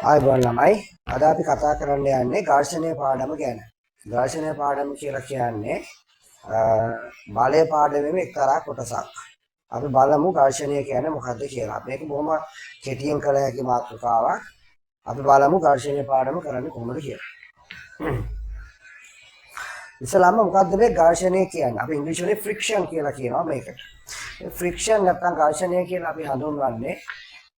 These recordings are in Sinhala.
ආයුබෝවන් ළමයි. අද අපි කතා කරන්න යන්නේ ඝර්ෂණය පාඩම ගැන. ඝර්ෂණය පාඩම කියලා කියන්නේ බලය පාඩමේම එක්තරා කොටසක්. අපි බලමු ඝර්ෂණය කියන්නේ මොකද්ද කියලා. මේක බොහොම කෙටියෙන් කළ හැකි මාතෘකාවක්. අපි බලමු ඝර්ෂණය පාඩම කරන්නේ කොහොමද කියලා. ඉස්සෙල්ලාම මොකද්ද මේ ඝර්ෂණය කියන්නේ? අපි ඉංග්‍රීසි වලින් ෆ්‍රික්ෂන් කියලා කියනවා මේකට. ෆ්‍රික්ෂන් නැත්නම් ඝර්ෂණය කියලා අපි හඳුන්වන්නේ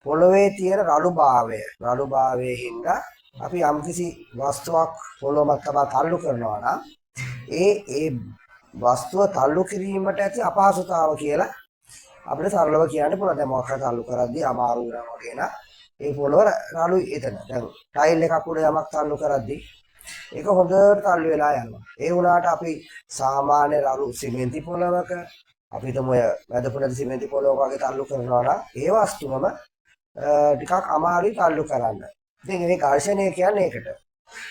පොළොවේ තියෙන රළුභාවය. රළුභාවයේ හින්දා අපි යම්කිසි වස්තුවක් පොළොව මත තබා තල්ලු කරනවා නම් ඒ ඒ වස්තුව තල්ලු කිරීමට ඇති අපහසුතාව කියලා අපිට සරලව කියන්න පුළුවන්. දැන් මොකක් හරි තල්ලු කරද්දී අමාරු වෙනවා වගේ නම් ඒ පොළොව රළුයි එතන. දැන් ටයිල් එකක් උඩ යමක් තල්ලු කරද්දී ඒක හොඳට තල්ලු වෙලා යනවා. ඒ වුණාට අපි සාමාන්‍ය රළු සිමෙන්ති පොළවක අපි හිතමු ඔය වැදපු නැති සිමෙන්ති පොළොවක වගේ තල්ලු කරනවා නම් ඒ වස්තුවම ටිකක් අමාරුයි තල්ලු කරන්න. ඉතින් මේ ඝර්ෂණය කියන්නේ ඒකට.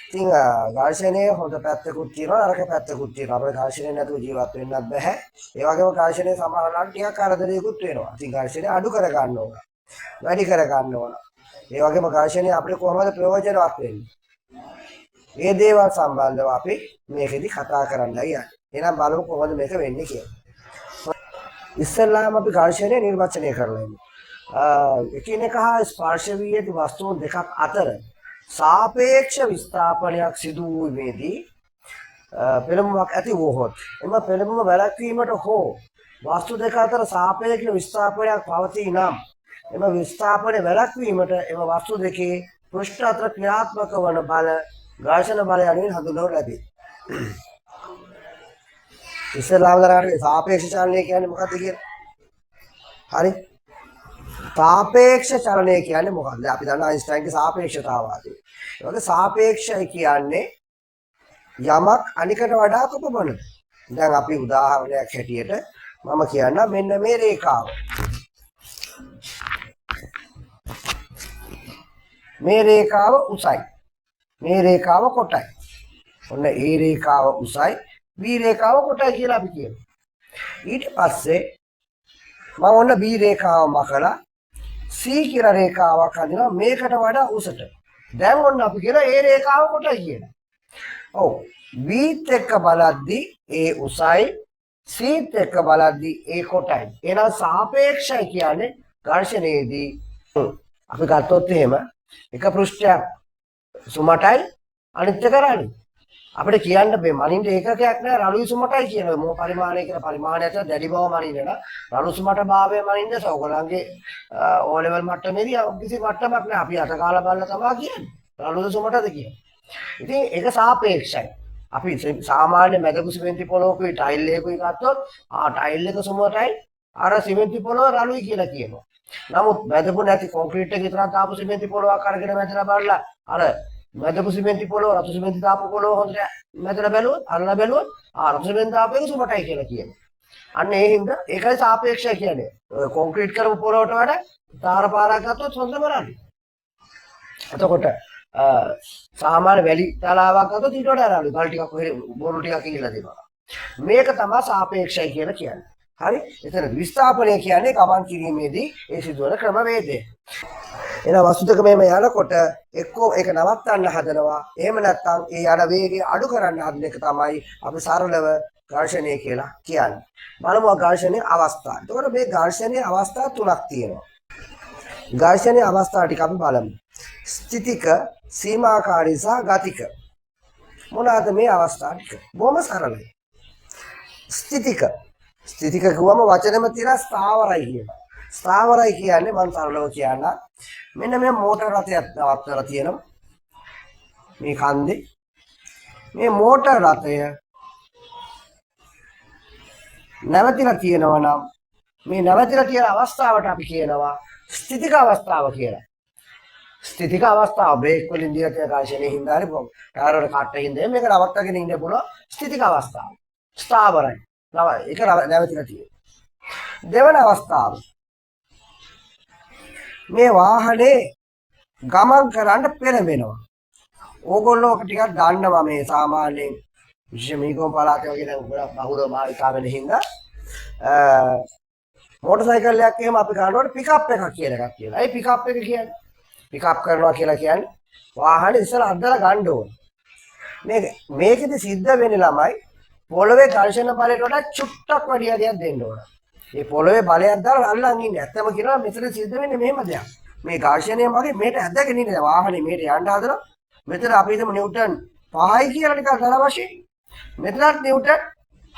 ඉතින් ඝර්ෂණයේ හොඳ පැත්තකුත් තියෙනවා, නරක පැත්තකුත් තියෙනවා. අපිට ඝර්ෂණය නැතුව ජීවත් වෙන්නත් බැහැ. ඒ වගේම ඝර්ෂණය සමහර වෙලාවට ටිකක් කරදරයකුත් වෙනවා. ඉතින් ඝර්ෂණය අඩු කරගන්න ඕන, වැඩි කරගන්න ඕන. ඒ වගේම ඝර්ෂණය අපිට කොහොමද ප්‍රයෝජනවත් වෙන්නේ? මේ දේවල් සම්බන්ධව අපි මේකෙදි කතා කරන්නයි යන්නේ. එහෙනම් බලමු කොහොමද මේක වෙන්නේ කියලා. ඉස්සෙල්ලාම අපි ඝර්ෂණය නිර්වචනය කරලා ඉමු. එකිනෙක හා ස්පර්ශ වී ඇති වස්තුන් දෙකක් අතර සාපේක්ෂ විස්ථාපනයක් සිදු වීමේදී පෙළඹුමක් ඇති වුවහොත්, එම පෙළඹුම වැළැක්වීමට හෝ වස්තු දෙක අතර සාපේක්ෂ විස්ථාපනයක් පවතී නම්, එම විස්ථාපනය වැළැක්වීමට එම වස්තු දෙකේ පෘෂ්ඨ අතර ක්‍රියාත්මක වන බල ඝර්ෂණ බල යනුවෙන් හඳුන්වනු ලැබේ. ඉස්සෙල්ලාම දැනගන්න සාපේක්ෂ චලනය කියන්නේ මොකක්ද කියලා. හරි. සාපේක්ෂ චලනය කියන්නේ මොකක්ද? අපි දන්නවා අයින්ස්ටයින්ගේ සාපේක්ෂතාවාදය. ඒ වගේ සාපේක්ෂයි කියන්නේ යමක් අනිකට වඩා කොපමණද? දැන් අපි උදාහරණයක් හැටියට මම කියන්නම්, මෙන්න මේ රේඛාව. මේ රේඛාව උසයි. මේ රේඛාව කොටයි. ඔන්න ඒ රේඛාව උසයි, B රේඛාව කොටයි කියලා අපි කියනවා. ඊට පස්සේ මම ඔන්න B රේඛාව මකලා C කියලා රේඛාවක් හදිනවා මේකට වඩා උසට. දැන් ඔන්න අපි කියන ඒ රේඛාව කොටයි කියලා. ඔව්, B එක්ක බලද්දි ඒ උසයි, C එක්ක බලද්දි ඒ කොටයි. එහෙනම් සාපේක්ෂයි කියන්නේ ඝර්ෂණයේදී අපි ගත්තොත් එහෙම එක පෘෂ්ඨයක් සුමටයි, අනිත් එක රළුයි. අපිට කියන්න බෑ, මනින්න ඒකකයක් නෑ රළුයි සුමටයි කියන මොහ පරිමාණය කියලා පරිමාණය අතර දැඩි බව මනින්න නම් රළු සුමට භාවය මනින්න ඔයගොල්ලන්ගේ ඕ ලෙවල් මට්ටමේදී කිසි මට්ටමක් නෑ. අපි අත කාලා බලලා තමයි කියන්නේ රළුද සුමටද කියලා. ඉතින් ඒක සාපේක්ෂයි. අපි සාමාන්‍ය මැදපු සිමෙන්ති පොළොවකුයි ටයිල් එකකුයි ගත්තොත් ආ ටයිල් එක සුමටයි, අර සිමෙන්ති පොළොව රළුයි කියලා කියනවා. නමුත් මැදපු නැති කොන්ක්‍රීට් එක විතරක් දාපු සිමෙන්ති පොළොවක් අරගෙන මැදලා බලලා අර මැදපු සිමෙන්ති පොළොව රතු සිමෙන්ති දාපු පොළොව හොඳට මැදලා බැලුවොත්, අරලා බැලුවොත් ආ රතු සිමෙන්ති දාපු එක සුමටයි කියලා කියනවා. අන්න ඒ හින්දා ඒකයි සාපේක්ෂයි කියන්නේ. ඔය කොන්ක්‍රීට් කරපු පොළොවට වඩා තාර පාරක් ගත්තොත් හොඳම රළු. එතකොට සාමාන්‍ය වැලි තලාවක් ගත්තොත් ඊට වඩා රළු. ගල් ටිකක් ඔහෙ බොරු ටිකක් ඉල්ලලා දෙනවා. මේක තමයි සාපේක්ෂයි කියලා කියන්නේ. හරි. එතන විස්ථාපනය කියන්නේ ගමන් කිරීමේදී ඒ සිදුවන ක්‍රමවේදය. එහෙනම් වස්තු දෙක මෙහෙම යනකොට එක්කෝ ඒක නවත්තන්න හදනවා. එහෙම නැත්නම් ඒ යන වේගය අඩු කරන්න හදන එක තමයි අපි සරලව ඝර්ෂණය කියලා කියන්නේ. බලමු ඝර්ෂණයේ අවස්ථා. එතකොට මේ ඝර්ෂණයේ අවස්ථා තුනක් තියෙනවා. ඝර්ෂණයේ අවස්ථා ටික අපි බලමු. ස්ථිතික, සීමාකාරී සහ ගතික. මොනවාද මේ අවස්ථා ටික? බොහොම සරලයි. ස්ථිතික. ස්ථිතික කිව්වම වචනේම තියෙන ස්ථාවරයි කියලා. ස්ථාවරයි කියන්නේ මම සරලව කියන්න, මෙන්න මේ මෝටර් රථයක් නවත්තලා තියෙනවා මේ කන්දේ. මේ මෝටර් රථය නැවතිලා තියෙනවා නම් මේ නැවතිලා තියෙන අවස්ථාවට අපි කියනවා ස්ථිතික අවස්ථාව කියලා. ස්ථිතික අවස්ථාව බ්‍රේක් වලින් දීලා තියෙන ඝර්ෂණයේ හින්දා හරි ටයර් වල කට්ට හින්දා මේක නවත්තගෙන ඉන්න පුළුවන් ස්ථිතික අවස්ථාව. ස්ථාවරයි. ඒක නැවතිලා තියෙනවා. දෙවන අවස්ථාව, මේ වාහනේ ගමන් කරන්න පෙළඹෙනවා. ඕගොල්ලෝ ඔක ටිකක් දන්නවා මේ සාමාන්‍යයෙන් විශේෂ මීගොම් පළාතේ වගේ දැන් ගොඩක් බහුලව භාවිතා වෙන හින්දා මෝටර් සයිකල් එකක් එහෙම අපි ගන්නකොට පිකප් එකක් කියලා එකක් කියනවා. ඒ පිකප් එක කියන්නේ පිකප් කරනවා කියලා කියන්නේ වාහනේ ඉස්සර අද්දලා ගන්න ඕන. මේකෙදි සිද්ධ වෙන්නේ ළමයි පොළවේ ඝර්ෂණ බලයට වඩා චුට්ටක් වැඩි හරියක් දෙන්න ඕන. මේ පොළවේ බලයක් දාලා අල්ලන් ඉන්නේ. ඇත්තම කියනවා මෙතන සිද්ධ වෙන්නේ මෙහෙම දෙයක්. මේ ඝර්ෂණය වගේ මෙහෙට ඇදගෙන ඉන්නේ. වාහනේ මෙහෙට යන්න හදනවා. මෙතන අපි හිතමු නිව්ටන් 5යි කියලා නිකන් දල වශයෙන්. මෙතනත් නිව්ටන්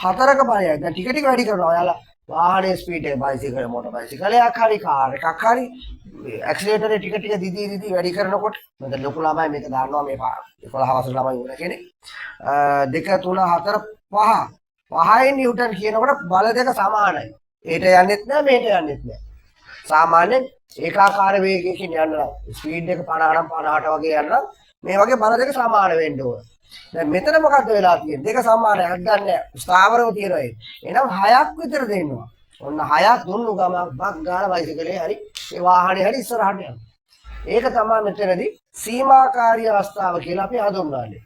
4ක බලයක්. දැන් ටික ටික වැඩි කරනවා. ඔයාලා වාහනේ ස්පීඩ් එක බයිසිකල් මොටර් බයිසිකලයක් හරි කාර් එකක් හරි ඇක්සිලරේටර් එක ටික ටික දිදී දිදී වැඩි කරනකොට මම ලොකු ළමයි මේක දන්නවා මේ 11 වසර ළමයි වුණ කෙනෙක්. 2 3 4 5 5 නිව්ටන් කියනකොට බල දෙක සමානයි. ඒට යන්නෙත් නෑ මේට යන්නෙත් නෑ. සාමාන්‍යයෙන් ඒකාකාර වේගයකින් යන්න නම් ස්පීඩ් එක 50 නම් 50ට වගේ යන්න නම් මේ වගේ බල දෙක සමාන වෙන්න ඕන. දැන් මෙතන මොකද්ද වෙලා තියෙන්නේ? දෙක සමානයි හදන්නේ නෑ. ස්ථාවරව තියෙනවා ඒක. එහෙනම් 6ක් විතර දෙන්නවා. ඔන්න 6ක් දුන්නු ගමන් බක් ගාලා බයිසිකලේ හරි ඒ වාහනේ හරි ඉස්සරහට යනවා. ඒක තමයි මෙතනදී සීමාකාරී අවස්ථාව කියලා අපි හඳුන්වන්නේ.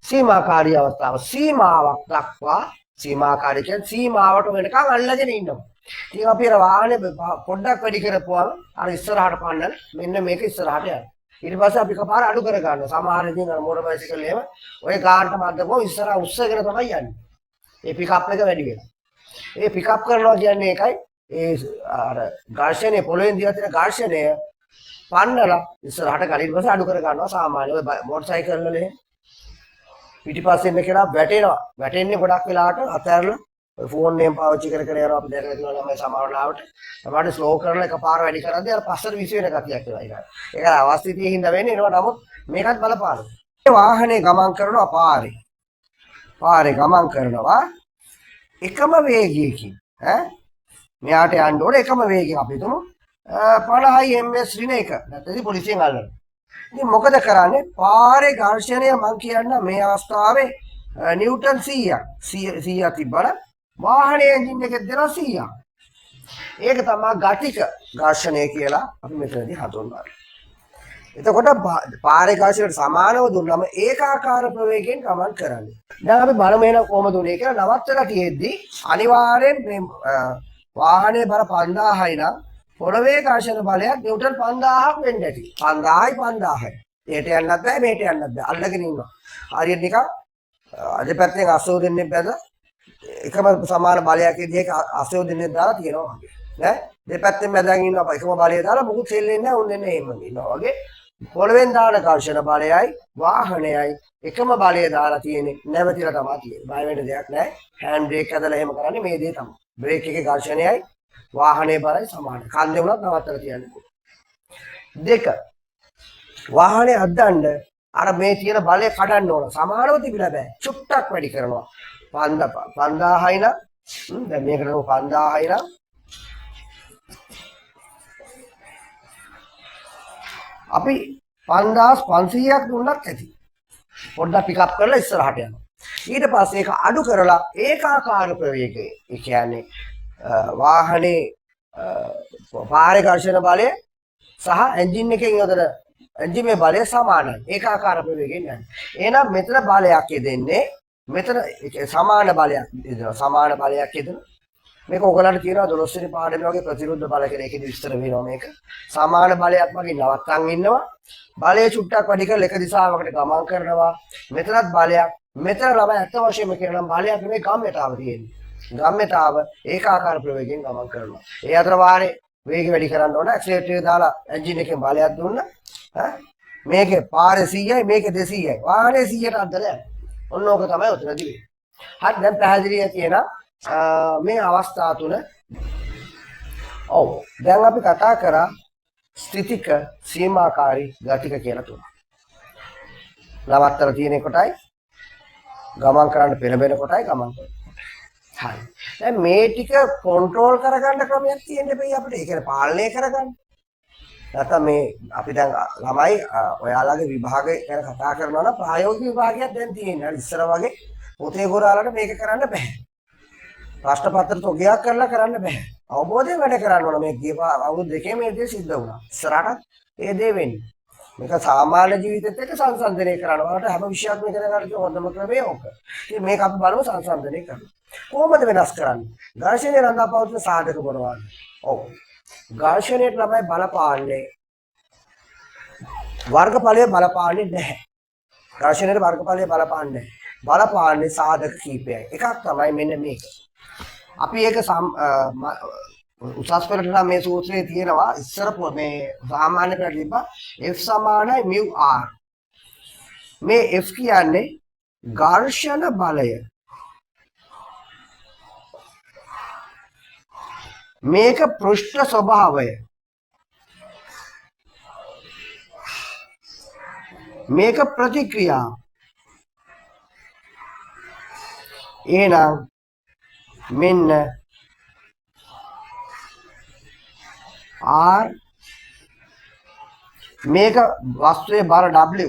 සීමාකාරී අවස්ථාව සීමාවක් දක්වා සීමාකාරී කියන්නේ සීමාවට වෙනකන් අල්ලගෙන ඉන්නවා. ඉතින් අපි අර වාහනේ පොඩ්ඩක් වැඩි කරපුවම අර ඉස්සරහට පන්නන මෙන්න මේක ඉස්සරහට යනවා. ඊට පස්සේ අපි කපාර අඩු කර ගන්නවා. සමහර ඉතින් අර මෝටර් බයිසිකල් එහෙම ඔය ගානට මද්දපුවම ඉස්සරහ උස්සගෙන තමයි යන්නේ. ඒ පිකප් එක වැඩි වෙනවා. ඒ පිකප් කරනවා කියන්නේ ඒකයි. ඒ අර ඝර්ෂණය පොළවෙන් දිහා තියෙන ඝර්ෂණය පන්නලා ඉස්සරහට ගන්න. ඊට පස්සේ අඩු කර ගන්නවා සාමාන්‍ය ඔය මෝටර් සයිකල් වල එහෙම. පිටිපස්සේ ඉන්න කෙනා වැටෙනවා. වැටෙන්නේ ගොඩක් වෙලාවට අතහැරලා ඔය ෆෝන් එකෙන් පාවිච්චි කර කර යනවා අපි දැකලා තියෙනවා ළමයි සමහර වෙලාවට. සමහරවිට ස්ලෝ කරලා එකපාර වැඩි කරද්දී අර පස්සට විසි වෙන ගතියක් එනවා. ඒක අර අවස්ථිතියේ හින්දා වෙන්නේ. ඒනවා නමුත් මේකත් බලපානවා. මේ වාහනේ ගමන් කරනවා පාරේ. පාරේ ගමන් කරනවා එකම වේගයකින් ඈ මෙයාට යන්න ඕනේ එකම වේගයෙන් අපි හිතමු 50 ms ඍණ 1. නැත්නම් ඉතින් පොලිසියෙන් අල්ලනවා. ඉතින් මොකද කරන්නේ? පාරේ ඝර්ෂණය මං කියන්න මේ අවස්ථාවේ නිව්ටන් 100ක් 100ක් තිබ්බනම් වාහනේ එන්ජින් එකෙත් දෙනවා 100ක්. ඒක තමයි ගතික ඝර්ෂණය කියලා අපි මෙතනදී හඳුන්වන්නේ. එතකොට පාරේ ඝර්ෂණයට සමානව දුන්නම ඒකාකාර ප්‍රවේගයෙන් ගමන් කරන්නේ. දැන් අපි බලමු එහෙනම් කොහොමද උනේ කියලා. නවත්තලා තියෙද්දි අනිවාර්යෙන් මේ වාහනේ බර 5000යි නම් පොළවේ ඝර්ෂණ බලයක් නිව්ටන් 5000ක් වෙන්න ඇති. 5000යි 5000යි. ඒට යන්නත් බෑ මේට යන්නත් බෑ. අල්ලගෙන ඉන්නවා. හරියට නිකන් දෙපැත්තෙන් 80 දෙනෙක් බැඳලා එකම සමාන බලයක් විදිහේ 80 දෙනෙක් දාලා තියෙනවා වගේ. නෑ දෙපැත්තෙන් බැඳන් ඉන්නවා එකම බලය දාලා මොකුත් හෙල්ලෙන්නේ නෑ උන් දෙන්නේ එහෙම ඉන්නවා වගේ. පොළවෙන් දාන ඝර්ෂණ බලයයි වාහනයයි එකම බලය දාලා තියෙන්නේ නැවතිලා තමයි තියෙන්නේ. බය වෙන්න දෙයක් නෑ. හෑන්ඩ් බ්‍රේක් හදලා එහෙම කරන්නේ මේ දේ තමයි. බ්‍රේක් එකේ ඝර්ෂණයයි වාහනේ බලයි සමානයි. කන්දේ වුණත් නවත්තලා තියන්න පුළුවන්. දෙක වාහනේ අද්දන්න අර මේ තියෙන බලය කඩන්න ඕන. සමානව තිබිලා බෑ. චුට්ටක් වැඩි කරනවා. 5000යි නම් දැන් මේකට නම් 5000යි නම් අපි 5500ක් දුන්නත් ඇති. පොඩ්ඩක් පිකප් කරලා ඉස්සරහට යනවා. ඊට පස්සේ ඒක අඩු කරලා ඒකාකාර ප්‍රවේගය. ඒ කියන්නේ වාහනේ පාරේ ඝර්ෂණ බලය සහ එන්ජින් එකෙන් යොදන එන්ජිමේ බලය සමානයි. ඒකාකාර ප්‍රවේගයෙන් යන්නේ. එහෙනම් මෙතන බලයක් යෙදෙන්නේ මෙතන සමාන බලයක් යෙදෙනවා. සමාන බලයක් යෙදෙනවා. මේක ඔයගලන්ට කියනවා 12 වෙනි පාඩමේ වගේ ප්‍රතිරුද්ධ බල කියලා. ඒකෙදි විස්තර වෙනවා මේක. සමාන බලයක් වගේ නවත්තන් ඉන්නවා. බලය චුට්ටක් වැඩි කරලා එක දිශාවකට ගමන් කරනවා. මෙතනත් බලයක්. මෙතන ළමයි ඇත්ත වශයෙන්ම කියනවා නම් බලයක් නෙමෙයි ගම්‍යතාව තියෙන්නේ. ගම්‍යතාව ඒකාකාර ප්‍රවේගයෙන් ගමන් කරනවා. ඒ අතර වාරේ වේගය වැඩි කරන්න ඕන. ඇක්සලරේටර් එක දාලා එන්ජින් එකෙන් බලයක් දුන්නා. ඈ මේකේ පාරේ 100යි මේකේ 200යි. වාහනේ 100ට අද්දලා යනවා. ඔන්න ඕක තමයි උතනදී වෙන්නේ. හරි දැන් පැහැදිලිව තියෙනවා මේ අවස්ථා තුන. ඔව් දැන් අපි කතා කරා ස්ථිතික සීමාකාරී ගතික කියලා තුන. නවත්තලා තියෙන කොටයි ගමන් කරන්න පෙළඹෙන කොටයි ගමන් කරන. හරි. දැන් මේ ටික කන්ට්‍රෝල් කරගන්න ක්‍රමයක් තියෙන්න බෑ අපිට. ඒ කියන්නේ පාලනය කරගන්න. නැත්නම් මේ අපි දැන් ළමයි ඔයාලගේ විභාගය ගැන කතා කරනවා නම් ප්‍රායෝගික විභාගයක් දැන් තියෙනවා. ඉස්සර වගේ පොතේ ගොරාලට මේක කරන්න බෑ. ප්‍රශ්න පත්‍ර තොගයක් කරලා කරන්න බෑ. අවබෝධයෙන් වැඩ කරන්න ඕන. මේ ගිය අවුරුදු දෙකේ මේ දේ සිද්ධ වුණා. ඉස්සරහටත් ඒ දේ වෙන්නේ. මේක සාමාන්‍ය ජීවිතෙත් එක්ක සංසන්දනය කරන්න. ඔයාලට හැම විෂයක්ම ඉගෙන ගන්න තියෙන හොඳම ක්‍රමය ඕක. ඉතින් මේක අපි බලමු සංසන්දනය කරන්න. කොහොමද වෙනස් කරන්නේ? ඝර්ෂණය රඳා පවතින සාධක මොනවද? ඔව්. ඝර්ෂණයට ළමයි බලපාන්නේ වර්ගඵලය බලපාන්නේ නැහැ. ඝර්ෂණයට වර්ගඵලය බලපාන්නේ නැහැ. බලපාන්නේ සාධක කීපයයි. එකක් තමයි මෙන්න මේක. අපි ඒක උසස් පෙළට නම් මේ සූත්‍රයේ තියෙනවා. ඉස්සර මේ සාමාන්‍ය පෙළට තිබ්බා F සමානයි μ r. මේ F කියන්නේ ඝර්ෂණ බලය. මේක පෘෂ්ඨ ස්වභාවය. මේක ප්‍රතික්‍රියාව. එහෙනම් මෙන්න R මේක වස්තුවේ බර W,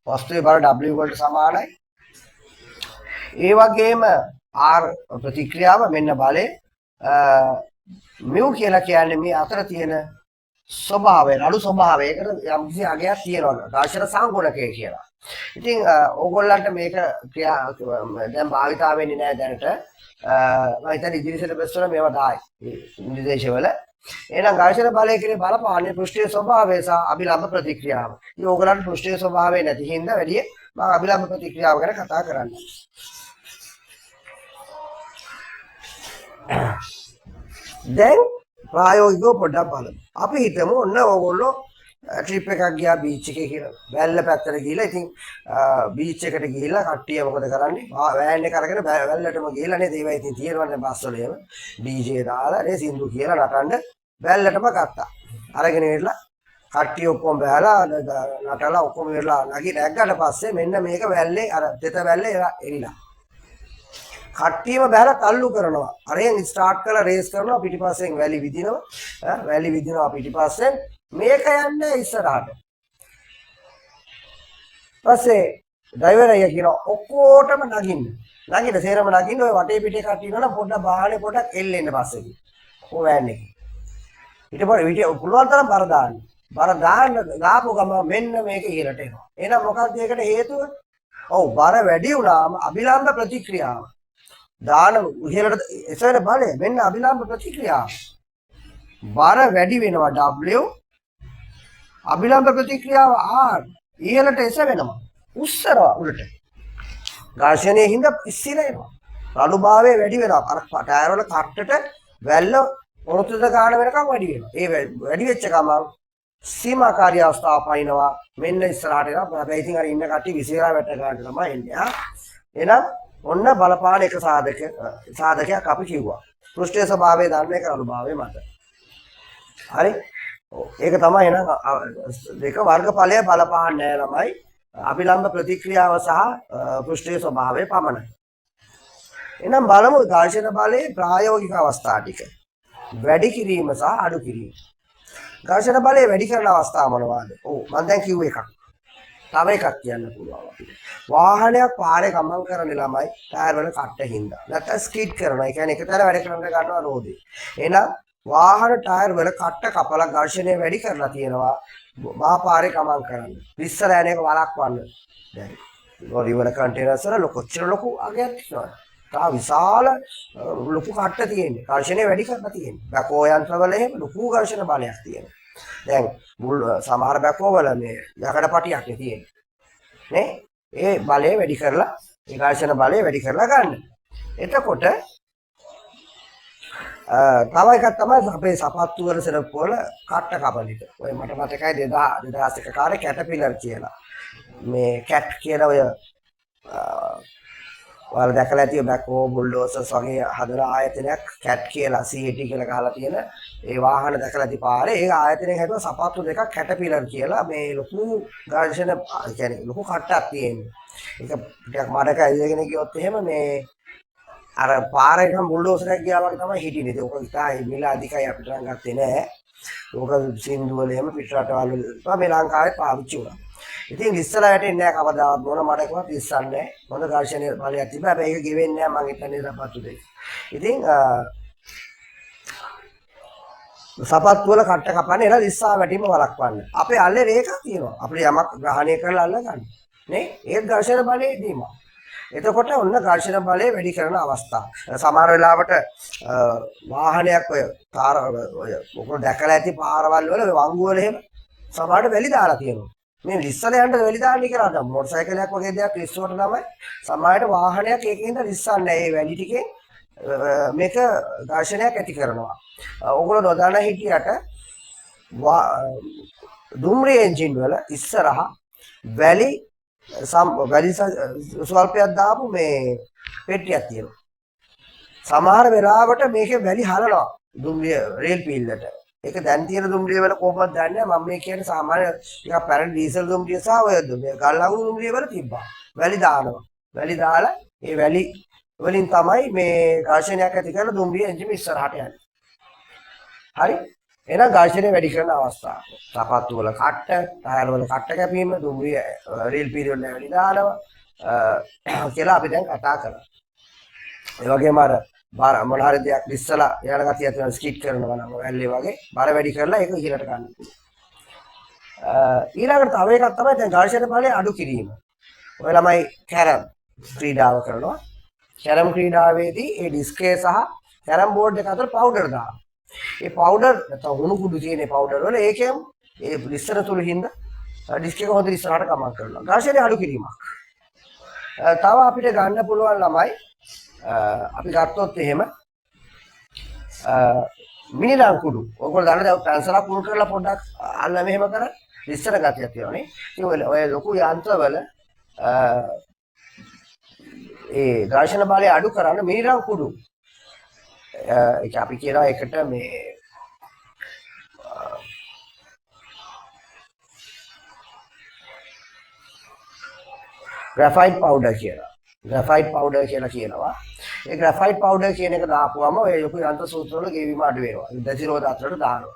වස්තුවේ බර W වලට සමානයි. ඒ වගේම R ප්‍රතික්‍රියාව මෙන්න බලය μ කියලා කියන්නේ මේ අතර තියෙන ස්වභාවය, රළු ස්වභාවය. ඒකට යම්කිසි අගයක් තියෙනවා ඝර්ෂණ සංගුණකය කියලා. ඉතින් ඕගොල්ලන්ට මේක ක්‍රියා දැන් භාවිතා වෙන්නේ නැහැ දැනට. මම හිතන්නේ ඉදිරි සිලබස් වල මේවා දායි නිර්දේශවල. එහෙනම් ඝර්ෂණ බලය කියන්නේ බලපාන්නේ පෘෂ්ඨයේ ස්වභාවය සහ අභිලම්භ ප්‍රතික්‍රියාව. ඉතින් ඕගොල්ලන්ට පෘෂ්ඨයේ ස්වභාවය නැති හින්දා වැඩි මම අභිලම්භ ප්‍රතික්‍රියාව ගැන කතා කරන්නේ. දැන් ප්‍රායෝගිකව පොඩ්ඩක් බලමු. අපි හිතමු ඔන්න ඕගොල්ලෝ ට්‍රිප් එකක් ගියා බීච් එකේ කියලා. වැල්ල පැත්තට ගිහිල්ලා ඉතින් බීච් එකට ගිහිල්ලා කට්ටිය මොකද කරන්නේ? වෑන් එක අරගෙන වැල්ලටම ගිහිල්ලා නේද? ඒවා ඉතින් තියෙනවනේ බස් වල එහෙම. ඩීජේ දාලා නේ සින්දු කියලා නටන්න වැල්ලටම ගත්තා. අරගෙන ඉවරලා කට්ටිය ඔක්කොම බහැලා නටලා ඔක්කොම ඉවරලා නැග්ගට පස්සේ මෙන්න මේක වැල්ලේ අර තෙත වැල්ලේ එරිලා. කට්ටියම බහැලා තල්ලු කරනවා. අරෙන් ස්ටාර්ට් කරලා රේස් කරනවා, පිටිපස්සෙන් වැලි විදිනවා. වැලි විදිනවා පිටිපස්සෙන්. මේක යන්නේ ඉස්සරහට. පස්සේ ඩ්‍රයිවර් අයියා කියනවා ඔක්කොටම නගින්න. නගින්න සේරම නගින්න ඔය වටේ පිටේ කට්ටිය ඉන්නවනම් පොඩ්ඩක් වාහනේ පොඩ්ඩක් එල්ලෙන්න පස්සේ. ඔය වෑන් එකේ. ඊට පස්සේ පුළුවන් තරම් බර දාන්න. බර දාන්න දාපු ගම මෙන්න මේක ඉහළට එනවා. එහෙනම් මොකක්ද ඒකට හේතුව? ඔව් බර වැඩි වුණාම අභිලම්භ ප්‍රතික්‍රියාව. දාන ඉහළට එසවෙන බලය මෙන්න අභිලම්භ ප්‍රතික්‍රියාව. බර වැඩි වෙනවා W, අභිලම්භ ප්‍රතික්‍රියාව R ඉහළට එසවෙනවා. උස්සනවා උඩට. ඝර්ෂණයේ හින්දා ඉස්සිලා එනවා. රළුභාවය වැඩි වෙනවා. අර ටයර් වල කට්ටට වැල්ල ඔරොත්තු ගාන වෙනකම් වැඩි වෙනවා. ඒ වැඩි වෙච්ච ගමන් සීමාකාරී අවස්ථාව පයින්නවා. මෙන්න ඉස්සරහට එනවා. හැබැයි ඉතින් අර ඉන්න කට්ටිය විසිරලා වැට ගන්න තමයි එන්නේ. එහෙනම් ඔන්න බලපාන එක සාධකයක් අපි කිව්වා. පෘෂ්ඨයේ ස්වභාවය දන්න එක රළුභාවය මත. හරි? ඒක තමයි එහෙනම් දෙක වර්ගඵලය බලපාන්නේ නෑ ළමයි. අභිලම්භ ප්‍රතික්‍රියාව සහ පෘෂ්ඨයේ ස්වභාවය පමණයි. එහෙනම් බලමු ඝර්ෂණ බලයේ ප්‍රායෝගික අවස්ථා ටික. වැඩි කිරීම සහ අඩු කිරීම. ඝර්ෂණ බලය වැඩි කරන අවස්ථා මොනවාද? ඔව් මම දැන් කිව්ව එකක්. තව එකක් කියන්න පුළුවන් අපිට. වාහනයක් පාරේ ගමන් කරන ළමයි ටයර් වල කට්ට හින්දා. නැත්නම් ස්කිඩ් කරනවා. ඒ කියන්නේ එක තැන වැඩ කරන්න ගන්නවා රෝදේ. එහෙනම් වාහන ටයර් වල කට්ට කපලා ඝර්ෂණය වැඩි කරලා තියෙනවා. මහා පාරේ ගමන් කරන්න. ඉස්සර යන එක වළක්වන්න. දැන් ලොරි වල කන්ටේනර්ස් වල කොච්චර ලොකු අගයක් තියෙනවද? තා විශාල ලොකු කට්ට තියෙන්නේ. ඝර්ෂණය වැඩි කරලා තියෙන්නේ. බැකෝ යන්ත්‍රවල එහෙම ලොකු ඝර්ෂණ බලයක් තියෙනවා. දැන් මුල් සමහර බැකෝ වල මේ යකඩ පටියක් නේ තියෙන්නේ. නේ? ඒ බලය වැඩි කරලා ඒ ඝර්ෂණ බලය වැඩි කරලා ගන්න. එතකොට තව එකක් තමයි අපේ සපත්තු වල සෙරප්පු වල කට්ට කපන එක. ඔය මට මතකයි 2001 කාලේ කැටපිලර් කියලා. මේ කැට් කියලා ඔය ඔයාලා දැකලා ඇති බැකෝ බුල්ඩෝසර්ස් වගේ හදන ආයතනයක් කැට් කියලා CAT කියලා ගහලා තියෙන ඒ වාහන දැකලා ඇති පාරේ. ඒ ආයතනයෙන් හැදුවා සපත්තු දෙකක් කැටපිලර් කියලා. මේ ලොකු ඝර්ෂණ කියන්නේ ලොකු කට්ටක් තියෙන්නේ. ඒක ටිකක් මඩක ඇදගෙන ගියොත් එහෙම මේ අර පාරේ නිකන් බුල්ඩෝසරයක් ගියා වගේ තමයි හිටින්නේ. ඉතින් ඕක ඉතා මිල අධිකයි අපිට නම් ගත්තේ නෑ. ඕක සින්දු වල එහෙම පිට රටවල් වල මේ ලංකාවේ පාවිච්චි වුණා. ඉතින් ඉස්සලා වැටෙන්නේ නෑ කවදාවත්, මොන මඩකවත් ඉස්සන්නේ නෑ. මොන ඝර්ෂණයේ බලයක් තිබ්බා. හැබැයි ඒක ගෙවෙන්නේ නෑ මං හිතන්නේ සපත්තු දෙක. ඉතින් සපත්තු වල කට්ට කපන්නේ එලා ඉස්සා වැටීම වළක්වන්න. අපේ අල්ලේ රේඛා තියෙනවා. අපිට යමක් ග්‍රහණය කරලා අල්ල ගන්න. නේ? ඒත් ඝර්ෂණ බලයේ දීම. එතකොට ඔන්න ඝර්ෂණ බලය වැඩි කරන අවස්ථා. සමහර වෙලාවට වාහනයක් ඔය කාර් ඔය ඔයගොල්ලෝ දැකලා ඇති පාරවල් වල ඔය වංගු වල එහෙම සමහරට වැලි දාලා තියෙනවා. මේ ලිස්සලා යන්න වැලි දාන්නේ කියලා අර මොටර් සයිකලයක් වගේ දෙයක් ලිස්සුවට තමයි සමහරවිට වාහනයක් ඒකෙන්ද ලිස්සන්නේ නැහැ. ඒ වැලි ටිකෙන් මේක ඝර්ෂණයක් ඇති කරනවා. ඕගොල්ලෝ නොදන්න හිටියට දුම්රිය එන්ජින් වල ඉස්සරහා වැලි වැලි ස්වල්පයක් දාපු මේ පෙට්ටියක් තියෙනවා. සමහර වෙලාවට මේකේ වැලි හලනවා දුම්රිය රේල් පීල්ලට. ඒක දැන් තියෙන දුම්රිය වල කොහොමද දන්නේ නැහැ. මම මේ කියන්නේ සාමාන්‍ය ටිකක් පැරණි ඩීසල් දුම්රිය සහ ඔය දුම්රිය ගල් අඟුරු දුම්රිය වල තිබ්බා. වැලි දානවා. වැලි දාලා ඒ වැලි වලින් තමයි මේ ඝර්ෂණයක් ඇති කරලා දුම්රිය එන්ජිම ඉස්සරහට යන්නේ. හරි? එහෙනම් ඝර්ෂණය වැඩි කරන අවස්ථා. සපත්තු වල කට්ට, ටයර් වල කට්ට කැපීම, දුම්රිය රේල් පීල් වල වැලි දානවා කියලා අපි දැන් කතා කරා. ඒ වගේම අර බර මොන හරි දෙයක් ලිස්සලා යන ගතිය තියෙනවා, ස්කිඩ් කරනවා නම් වැල්ලේ වගේ බර වැඩි කරලා ඒක ඉහළට ගන්න පුළුවන්. ඊළඟට තව එකක් තමයි දැන් ඝර්ෂණ බලය අඩු කිරීම. ඔය ළමයි කැරම් ක්‍රීඩාව කරනවා. කැරම් ක්‍රීඩාවේදී ඒ ඩිස්කේ සහ කැරම් බෝඩ් එක අතර පවුඩර් දානවා. ඒ පවුඩර් නැත්නම් හුණු කුඩු තියෙන පවුඩර් වල ඒකෙන් ඒ ලිස්සන තුරු හින්දා ඩිස්ක් එක හොඳට ඉස්සරහට ගමන් කරනවා. ඝර්ෂණය අඩු කිරීමක්. තව අපිට ගන්න පුළුවන් ළමයි අපි ගත්තොත් එහෙම මිනිරන් කුඩු. ඔයගොල්ලෝ දන්නද පැන්සලක් උල් කරලා පොඩ්ඩක් අල්ල මෙහෙම කරා ලිස්සන ගතියක් තියෙනවානේ. ඉතින් ඔය ලොකු යන්ත්‍රවල ඒ ඝර්ෂණ බලය අඩු කරන්න මිනිරන් කුඩු. ඒක අපි කියනවා ඒකට මේ ග්‍රැෆයිට් පවුඩර් කියලා. ග්‍රැෆයිට් පවුඩර් කියලා කියනවා. ඒ ග්‍රැෆයිට් පවුඩර් කියන එක දාපුවම ඔය ලොකු යන්ත්‍ර සූත්‍ර වල ගෙවීම අඩු වෙනවා. දැසි රෝද අතරට දානවා.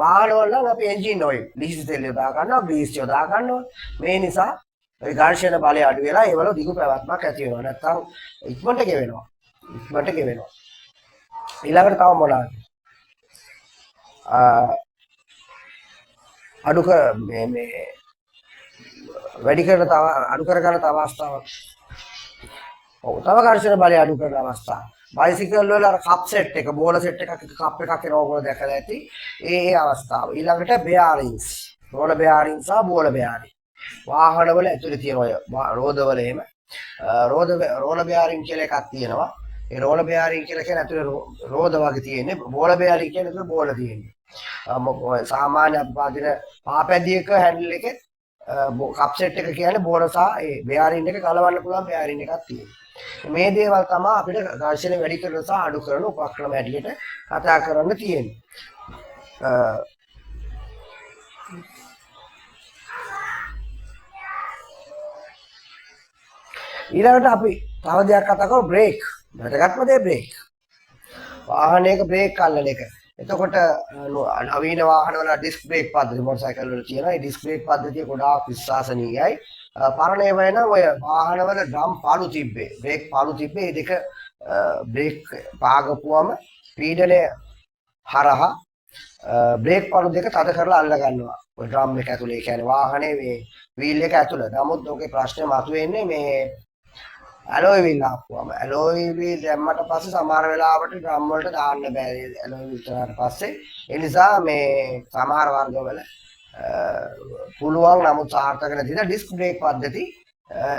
වාහන වල නම් අපි එන්ජින් ඔයිල්, ලිහිසි තෙල් යොදා ගන්නවා, ග්‍රීස් යොදා ගන්නවා. මේ නිසා ඒ ඝර්ෂණ බලය අඩු වෙලා ඒවල දිගු පැවැත්මක් ඇති වෙනවා. නැත්තම් ඉක්මනට ගෙවෙනවා. ඉක්මනට ගෙවෙනවා. ඊළඟට තව මොනවාද? අඩු කර මේ මේ වැඩි කරන තව අඩු කර ගන්න තව අවස්ථාවක්. ඔව්, තව ඝර්ෂණ බලය අඩු කරන අවස්ථා. බයිසිකල් වල අර කප් සෙට් එක, බෝල සෙට් එකක් එක කප් එකක් එනවා ඔයගොල්ලෝ දැකලා ඇති. ඒ ඒ අවස්ථාව. ඊළඟට බෙයාරින්ග්ස්, රෝල බෙයාරින්ග් සහ බෝල බෙයාරින්ග්. වාහනවල ඇතුලේ තියෙන ඔය රෝදවල එහෙම රෝල බෙයාරින්ග් කියලා එකක් තියෙනවා. ඒ රෝල බෙයාරින්ග් කියලා කියන්නේ ඇතුලේ රෝද වගේ තියෙන්නේ. බෝල බෙයාරින්ග් කියන්නේ ඇතුලේ බෝල තියෙන්නේ. ඔය සාමාන්‍ය අපි පාදින පාපැදියක හැන්ඩල් එකේ කප් සෙට් එක කියන්නේ බෝල සහ ඒ බෙයාරින්ග් එක ගලවන්න පුළුවන් බෙයාරින්ග් එකක් තියෙනවා. මේ දේවල් තමයි අපිට ඝර්ෂණය වැඩි කරන සහ අඩු කරන උපක්‍රම හැටියට කතා කරන්න තියෙන්නේ. ඊළඟට අපි තව දෙයක් කතා කරමු, බ්‍රේක්. වැදගත්ම දේ බ්‍රේක්. වාහනයක බ්‍රේක් අල්ලන එක. එතකොට නවීන වාහනවල ඩිස්ක් බ්‍රේක් පද්ධතිය මොටර් සයිකල් වල තියෙනවා. ඒ ඩිස්ක් බ්‍රේක් පද්ධතිය ගොඩාක් විශ්වාසනීයයි. පරණ ඒවා නම් ඔය වාහනවල ඩ්‍රම් පාළු තිබ්බේ. බ්‍රේක් පාළු තිබ්බේ. ඒ දෙක බ්‍රේක් පාගපුවම පීඩනය හරහා බ්‍රේක් පාළු දෙක තද කරලා අල්ල ගන්නවා. ඔය ඩ්‍රම් එක ඇතුලේ, ඒ කියන්නේ වාහනේ මේ වීල් එක ඇතුලේ. නමුත් ඔකේ ප්‍රශ්නේ මතුවෙන්නේ මේ ඇලොයි වීල් ආපුවම. ඇලොයි වීල් දැම්මට පස්සේ සමහර වෙලාවට ඩ්‍රම් වලට දාන්න බෑ ඇලොයි වීල් කරාට පස්සේ. ඒ නිසා මේ සමහර වර්ගවල පුළුවන් නමුත් සාර්ථක නැති නිසා ඩිස්ක් බ්‍රේක් පද්ධති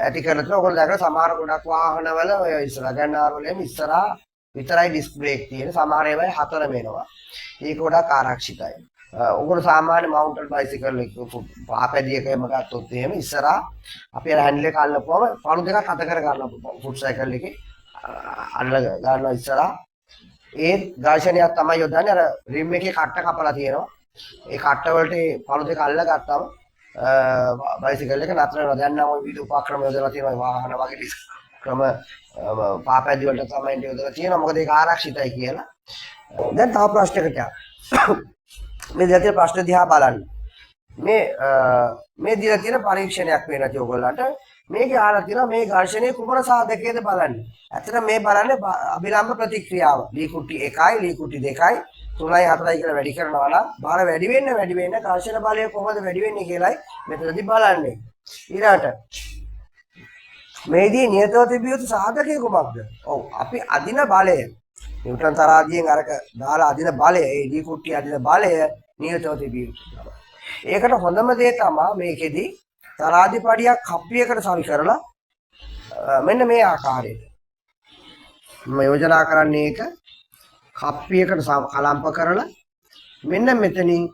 ඇති කරලා තියෙනවා. ඔයගොල්ලෝ දැකලා සමහර ගොඩක් වාහනවල ඔය ඉස්සර ගන්නාර වල එහෙම ඉස්සරහා විතරයි ඩිස්ක් බ්‍රේක් තියෙන්නේ. සමහර ඒවායි හතරම එනවා. ඒක ගොඩක් ආරක්ෂිතයි. ඔයගොල්ලෝ සාමාන්‍ය මවුන්ටන් බයිසිකල් එක පාපැදියක එහෙම ගත්තොත් එහෙම ඉස්සරහා අපි අර හැන්ඩල් එක අල්ලපුවම පණු දෙකක් අත කර ගන්නවා ෆුට් සයිකල් එකේ අල්ල ගන්නවා ඉස්සරහා. ඒ ඝර්ෂණයක් තමයි යොදන්නේ. අර රිම් එකේ කට්ට කපලා තියෙනවා. ඒ කට්ට වලට ඒ පණු දෙක අල්ල ගත්තම බයිසිකල් එක නතර වෙනවා. දැන් නම් ඔය විවිධ උපක්‍රම යොදලා තියෙනවා. වාහන වගේ ඩිස්ක් ක්‍රම පාපැදි වලට තමයි යොදලා තියෙනවා. මොකද ඒක ආරක්ෂිතයි කියලා. දැන් තව ප්‍රශ්නයකට යමු. මේ දීලා තියෙන ප්‍රශ්න දිහා බලන්න. මේ දීලා තියෙන පරීක්ෂණයක් වෙනවා ඇති ඔයගොල්ලන්ට. මේකේ අහලා තියෙනවා මේ ඝර්ෂණයේ කුමන සාධකයේද බලන්න. ඇත්තටම මේ බලන්නේ අභිලම්භ ප්‍රතික්‍රියාව. ලී කුටි 1යි, ලී කුටි 2යි, 3යි, 4යි කියලා වැඩි කරනවා නම් බර වැඩි වෙන්න වැඩි වෙන්න ඝර්ෂණ බලය කොහොමද වැඩි වෙන්නේ කියලායි මෙතනදී බලන්නේ. ඊළඟට මේදී නියතව තිබිය යුතු සාධකය කුමක්ද? ඔව්, අපි අදින බලය නිව්ටන් තරාදියෙන් අරක දාලා අදින බලය, ඒ ලී කුට්ටිය අදින බලය නියතව තිබිය යුතුයි. ඒකට හොඳම දේ තමයි මේකෙදි තරාදි පඩියක් කප්පියකට සවි කරලා මෙන්න මේ ආකාරයට මම යෝජනා කරන්නේ ඒක කප්පියකට කලම්ප කරලා මෙන්න මෙතනින්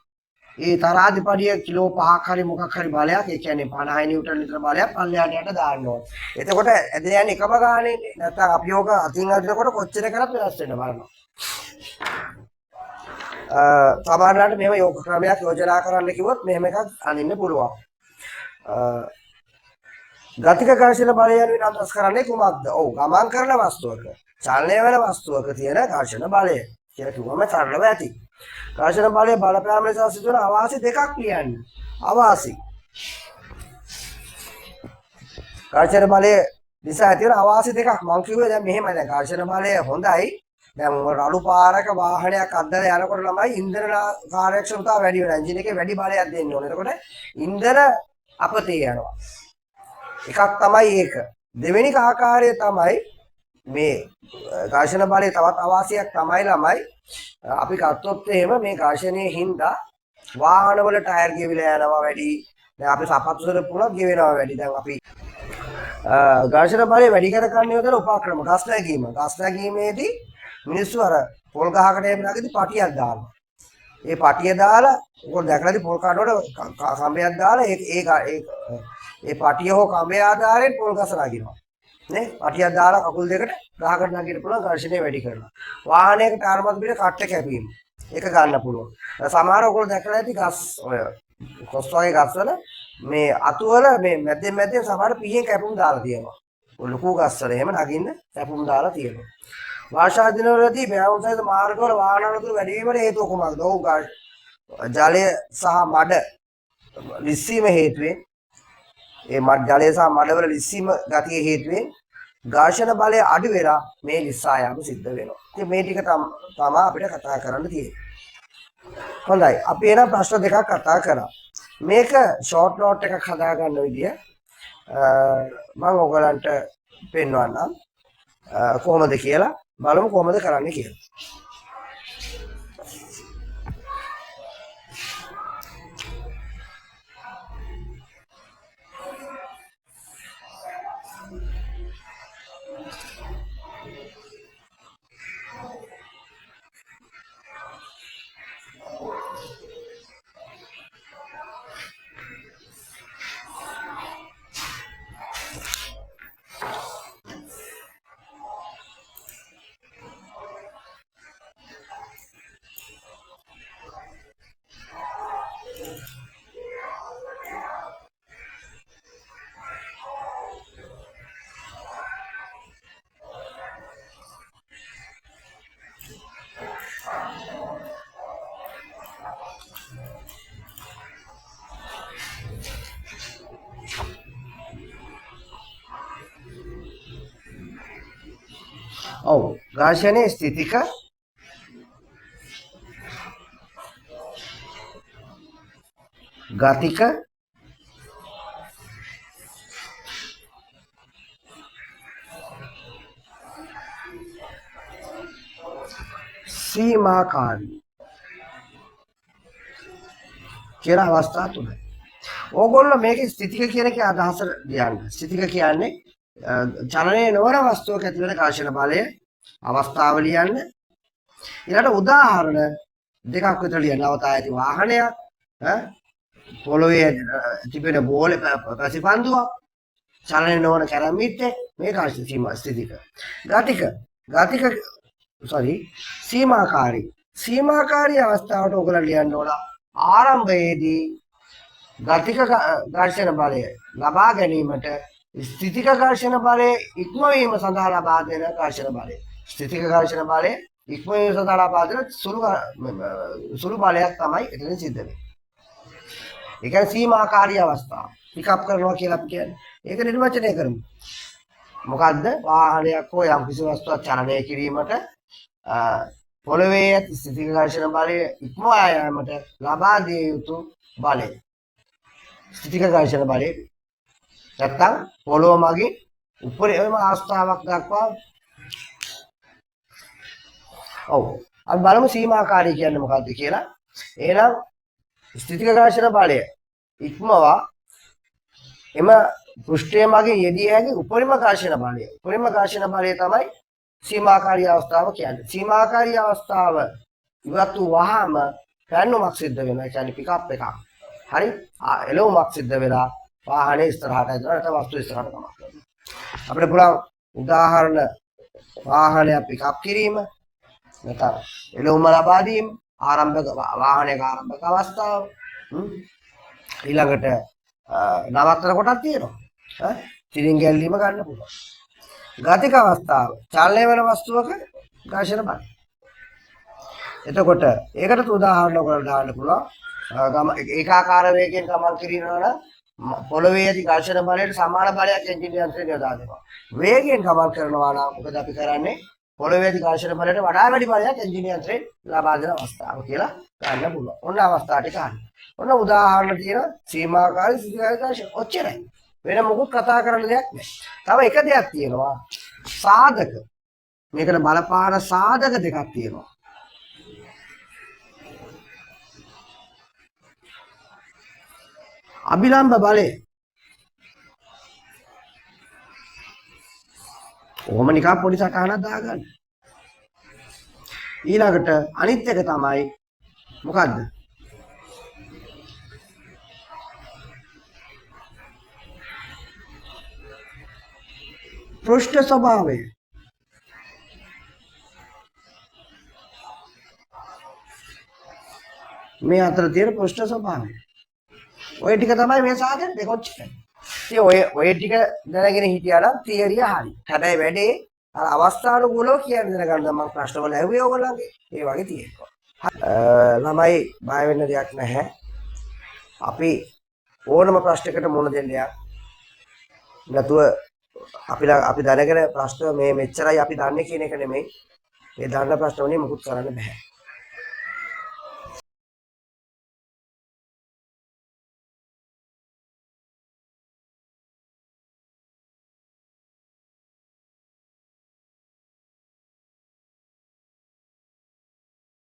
ඒ තරාදි පඩිය කිලෝ 5ක් හරි මොකක් හරි බලයක්, ඒ කියන්නේ 50 නිව්ටන් විතර බලයක් පල්ලෙහාට යට දාන්න ඕන. එතකොට ඇදලා යන්නේ එකම ගානේ. නැත්තම් අපි ඕක අතින් අදිනකොට කොච්චර කරත් වෙනස් වෙන්න බලනවා. සමහරවිට මෙහෙම යෝග ක්‍රමයක් යෝජනා කරන්න කිව්වොත් මෙහෙම එකක් අනින්න පුළුවන්. ගතික ඝර්ෂණ බලය යනුවෙන් අදහස් කරන්නේ කුමක්ද? ඔව්, ගමන් කරන වස්තුවක, චලනය වෙන වස්තුවක තියෙන ඝර්ෂණ බලය කියලා කිව්වම සරලව ඇති. ඝර්ෂණ බලය බලපෑම නිසා සිදුවන අවාසි දෙකක් ලියන්න. අවාසි. ඝර්ෂණ බලය නිසා ඇතිවන අවාසි දෙකක් මං කිව්වේ දැන් මෙහෙමයි. දැන් ඝර්ෂණ බලය හොඳයි. දැන් රළු පාරක වාහනයක් අද්දලා යනකොට ළමයි ඉන්ධන කාර්යක්ෂමතාව වැඩි වෙනවා. එන්ජින් එකේ වැඩි බලයක් දෙන්න ඕනේ. එතකොට ඉන්ධන අපතේ යනවා. එකක් තමයි ඒක. දෙවෙනි ආකාරය තමයි මේ ඝර්ෂණ බලයේ තවත් අවාසියක් තමයි ළමයි අපි ගත්තොත් එහෙම මේ ඝර්ෂණයේ හින්දා වාහනවල ටයර් ගෙවිලා යනවා වැඩි. දැන් අපි සපත්තු සරප්පු වුණත් ගෙවෙනවා වැඩි. දැන් අපි ඝර්ෂණ බලය වැඩි කර ගන්න යොදන උපක්‍රම ගස් නැගීම. ගස් නැගීමේදී මිනිස්සු අර පොල් ගහකට එහෙම නැගිටි පටියක් දානවා. ඒ පටිය දාලා ඔයගොල්ලෝ දැකලාදී පොල් කඩවල කඹයක් දාලා ඒ ඒ ඒ පටිය හෝ කඹය ආධාරයෙන් පොල් ගස නගිනවා. නේ? පටියක් දාලා කකුල් දෙකට ගහකට නගින්න පුළුවන් ඝර්ෂණය වැඩි කරනවා. වාහනයක ටයර් මත පිට කට්ට කැපීම. ඒක ගන්න පුළුවන්. සමහර ඔයගොල්ලෝ දැකලා ඇති ගස් ඔය කොස් වගේ ගස්වල මේ අතු වල මේ මැදෙන් මැදෙන් සමහර පිහින් කැපුම් දාලා තියෙනවා. ඔය ලොකු ගස්වල එහෙම නගින්න කැපුම් දාලා තියෙනවා. වර්ෂා දිනවලදී බෑවුම් සහිත මාර්ගවල වාහන අනතුරු වැඩි වීමට හේතුව කුමක්ද? ඔව්, ජලය සහ මඩ ලිස්සීම හේතුවෙන් ඒ මඩ ජලය සහ මඩවල ලිස්සීම ගතිය හේතුවෙන් ඝර්ෂණ බලය අඩු වෙලා මේ ලිස්සා යාම සිද්ධ වෙනවා. ඉතින් මේ ටික තමා අපිට කතා කරන්න තියෙන්නේ. හොඳයි, අපි එහෙනම් ප්‍රශ්න දෙකක් කතා කරා. මේක ෂෝට් නෝට් එකක් හදාගන්න විදිය මම ඔයගලන්ට පෙන්වන්නම් කොහොමද කියලා. බලමු කොහොමද කරන්නේ කියලා. ඔව්, ඝර්ෂණයේ ස්ථිතික ගතික සීමාකාරී කියලා අවස්ථා තුනයි. ඕගොල්ලෝ මේකේ ස්ථිතික කියන එකේ අදහස ලියන්න. ස්ථිතික කියන්නේ චලනය නොවන වස්තුවක ඇති වෙන ඝර්ෂණ බලය අවස්ථාව ලියන්න. ඊළඟට උදාහරණ දෙකක් විතර ලියන්න. අවතා ඇති වාහනයක්, පොළොවේ තිබෙන බෝලේ පැසිපන්දුවක්, චලනය නොවන කැරම්මිත්තේ, මේ ඝර්ෂණ සීමා ස්ථිතික. ගතික ගතික සෝරි සීමාකාරී. සීමාකාරී අවස්ථාවට ඔයගොල්ලෝ ලියන්න ඕන ආරම්භයේදී ගතික ඝර්ෂණ බලය ලබා ගැනීමට ස්ථිතික ඝර්ෂණ බලය ඉක්මවීම සඳහා ලබා දෙන ඝර්ෂණ බලය. ස්ථිතික ඝර්ෂණ බලය ඉක්මවීම සඳහා ලබා දෙන සුළු බලයක් තමයි එතනින් සිද්ධ වෙන්නේ. ඒ කියන්නේ සීමාකාරී අවස්ථාව. පිකප් කරනවා කියලා අපි කියන්නේ. ඒක නිර්වචනය කරමු. මොකද්ද? වාහනයක් හෝ යම්කිසි වස්තුවක් චලනය කිරීමට පොළවේ ඇති ස්ථිතික ඝර්ෂණ බලය ඉක්මවා යාමට ලබා දිය යුතු බලය. ස්ථිතික ඝර්ෂණ බලය නැත්තම් පොළොව මගින් උපරිම අවස්ථාවක් දක්වා. ඔව්, අපි බලමු සීමාකාරී කියන්නේ මොකද්ද කියලා. එහෙනම් ස්ථිතික ඝර්ෂණ බලය ඉක්මවා එම පෘෂ්ඨය මගින් යෙදිය හැකි උපරිම ඝර්ෂණ බලය. උපරිම ඝර්ෂණ බලය තමයි සීමාකාරී අවස්ථාව කියන්නේ. සීමාකාරී අවස්ථාව ඉවත් වූ වහාම පැන්නුමක් සිද්ධ වෙනවා. ඒ කියන්නේ පිකප් එකක්. හරි? එළවුමක් සිද්ධ වෙලා වාහනේ ඉස්සරහට ඇදලා නැත්නම් වස්තු ඉස්සරහට ගමන් කරනවා. අපිට පුළුවන් උදාහරණ වාහනයක් පිකප් කිරීම, නැත්නම් එළවුම ලබා දීම, ආරම්භක වාහනයක ආරම්භක අවස්ථාව, ඊළඟට නවත්තන කොටක් තියෙනවා. තිරින් ගැල්ලීම ගන්න පුළුවන්. ගතික අවස්ථාව චලනය වෙන වස්තුවක ඝර්ෂණ බලය. එතකොට ඒකට උදාහරණ ඔයගොල්ලෝ දාන්න පුළුවන්. ඒකාකාර වේගයෙන් ගමන් කිරීම නම් පොළවේ ඇති ඝර්ෂණ බලයට සමාන බලයක් එන්ජින් යන්ත්‍රයෙන් යොදා දෙනවා. වේගයෙන් ගමන් කරනවා නම් මොකද අපි කරන්නේ? පොළවේ ඇති ඝර්ෂණ බලයට වඩා වැඩි බලයක් එන්ජින් යන්ත්‍රයෙන් ලබා දෙන අවස්ථාව කියලා ගන්න පුළුවන්. ඔන්න අවස්ථා ටික අහන්න. ඔන්න උදාහරණ තියෙන සීමාකාරී ස්ථිතිකාරී ඝර්ෂණ. ඔච්චරයි. වෙන මොකුත් කතා කරන්න දෙයක් නෑ. තව එක දෙයක් තියෙනවා. සාධක. මේකට බලපාන සාධක දෙකක් තියෙනවා. අභිලම්භ බලය. ඔහොම නිකන් පොඩි සටහනක් දාගන්න. ඊළඟට අනිත් එක තමයි මොකද්ද? පෘෂ්ඨ ස්වභාවය. මේ අතර තියෙන පෘෂ්ඨ ස්වභාවය. ඔය ටික තමයි මේ සාධක දෙක ඔච්චරයි. ඉතින් ඔය ටික දැනගෙන හිටියා නම් තියරිය හරි. හැබැයි වැඩේ අර අවස්ථානුකූලව කියන්න දැනගන්න මම ප්‍රශ්න වල ඇහුවේ ඔයගොල්ලන්ගේ. ඒ වගේ තියෙනවා. ළමයි බය වෙන්න දෙයක් නැහැ. අපි ඕනම ප්‍රශ්නයකට මුහුණ දෙන්න යක් නැතුව අපි දැනගෙන ප්‍රශ්න මේ මෙච්චරයි අපි දන්නේ කියන එක නෙමෙයි. මේ දන්න ප්‍රශ්න වලින් මුකුත් කරන්න බෑ.